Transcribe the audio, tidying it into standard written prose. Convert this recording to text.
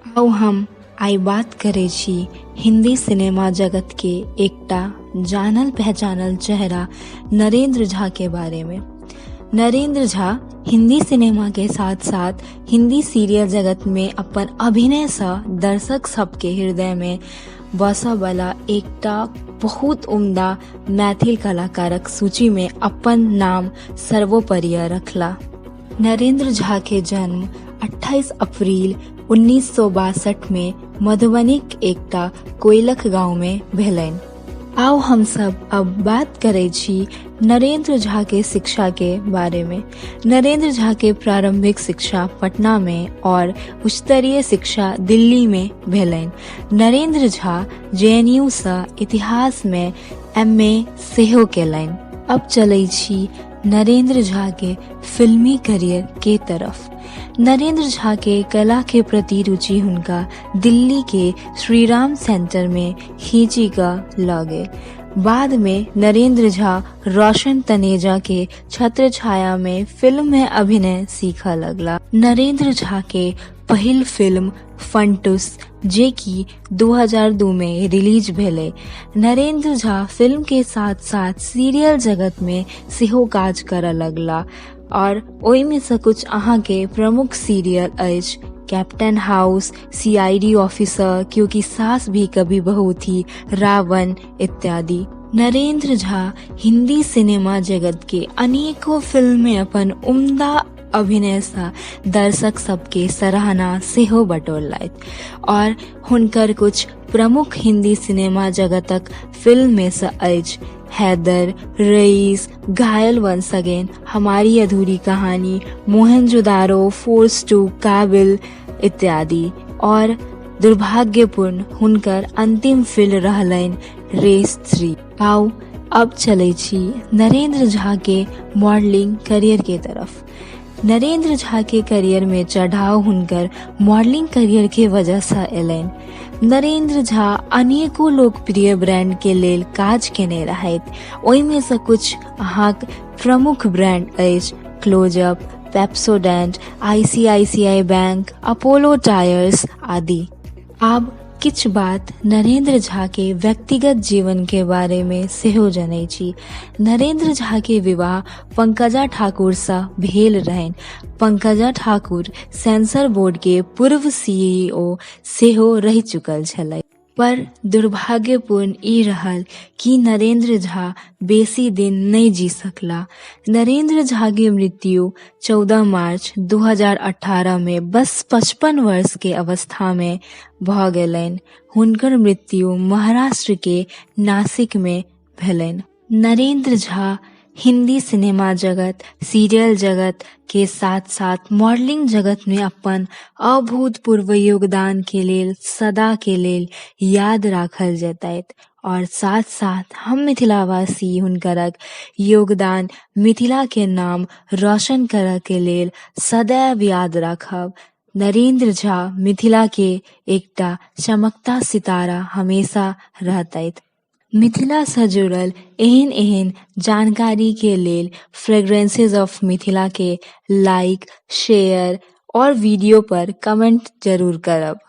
आउ हम आइ बात करै छी हिंदी सिनेमा जगत के एकटा जानल पहचानल चेहरा नरेंद्र झा के बारे में। नरेंद्र झा हिंदी सिनेमा के साथ साथ हिंदी सीरियल जगत में अपन अभिनय सँ दर्शक सबके हृदय में बसऽ वाला एकटा बहुत उम्दा मैथिल कलाकारक सूची में अपन नाम सर्वोपरि रखला। नरेंद्र झा के जन्म 28 अप्रैल 1962 में मधुबनीक एकटा कोइलख गांव में भेलनि। आउ हम सब अब बात करै छी नरेंद्र झा के शिक्षा के बारे में। नरेंद्र झा के प्रारंभिक शिक्षा पटना में और उच्चतरीय शिक्षा दिल्ली में भेलनि। नरेंद्र झा जेएनयू सँ इतिहास में एमए सेहो केलनि। अब चलै छी नरेंद्र झा के फिल्मी करियर के तरफ। नरेंद्र झा के कला के प्रति रुचि हुनका दिल्ली के श्रीराम सेंटर में खींची कऽ लऽ गेल। बाद में नरेंद्र झा रोशन तनेजा के छत्र छाया में फिल्म में अभिनय सीखऽ लगला। नरेंद्र झा के पहिल फिल्म फंटूस, जे कि 2002 में रिलीज भेलै। नरेंद्र झा फिल्म के साथ साथ सीरियल जगत में सेहो काज करऽ लगला और ओहिमे सँ कुछ अहाँके प्रमुख सीरियल अछि कैप्टन हाउस, सीआईडी ऑफिसर, क्योंकि सास भी कभी बहू थी, रावण इत्यादि। नरेंद्र झा हिंदी सिनेमा जगत के अनेको फिल्म में अपन उम्दा अभिनय सँ दर्शक सबके सराहना सेहो बटोरलथि और हुनकर कुछ प्रमुख हिंदी सिनेमा जगतक फिल्म में सँ अछि हैदर, रईस, घायल वंस अगेन, हमारी अधूरी कहानी, मोहनजोदारो, फोर्स 2, काबिल इत्यादि। और दुर्भाग्यपूर्ण हुनकर अंतिम फिल्म रहलनि रेस 3। आउ अब चलै छी नरेंद्र झा के मॉडलिंग करियर के तरफ। नरेंद्र झा के करियर में चढ़ाव हुनकर मॉडलिंग करियर के वजह से एलनि। नरेंद्र झा अनेको लोकप्रिय ब्रांड के लेल काज केने रहथि। ओहिमे सँ कुछ अहाँक प्रमुख ब्रांड अछि close up, Pepsodent, ICICI bank, Apollo tyres आदि। आब किछु बात नरेंद्र झा के व्यक्तिगत जीवन के बारे में सेहो जनै छी। नरेंद्र झा के विवाह पंकजा ठाकुर सँ भेल रहनि। पंकजा ठाकुर सेंसर बोर्ड के पूर्व सीईओ सेहो रहि चुकल छलै। पर दुर्भाग्यपूर्ण ई रहल कि नरेंद्र झा बेसी दिन नहि जी सकला। नरेंद्र झा के मृत्यु 14 मार्च 2018 में बस 55 वर्ष के अवस्था में भऽ गेलनि। हुनकर मृत्यु महाराष्ट्र के नासिक में भेलनि। नरेंद्र झा हिंदी सिनेमा जगत, सीरियल जगत के साथ साथ मॉडलिंग जगत में अपन अभूतपूर्व योगदान के लेल सदा के लेल याद राखल जेतैत और साथ साथ हम मिथिलावासी हुनकरक योगदान मिथिला के नाम रोशन करऽ के लेल सदैव याद राखब। नरेंद्र झा मिथिला के एकटा चमकता सितारा हमेशा रहतैत। मिथिला सँ जुड़ल एहन एहन जानकारी के लेल फ्रेग्रेंसेज ऑफ मिथिला के लाइक, शेयर और वीडियो पर कमेंट जरूर करब।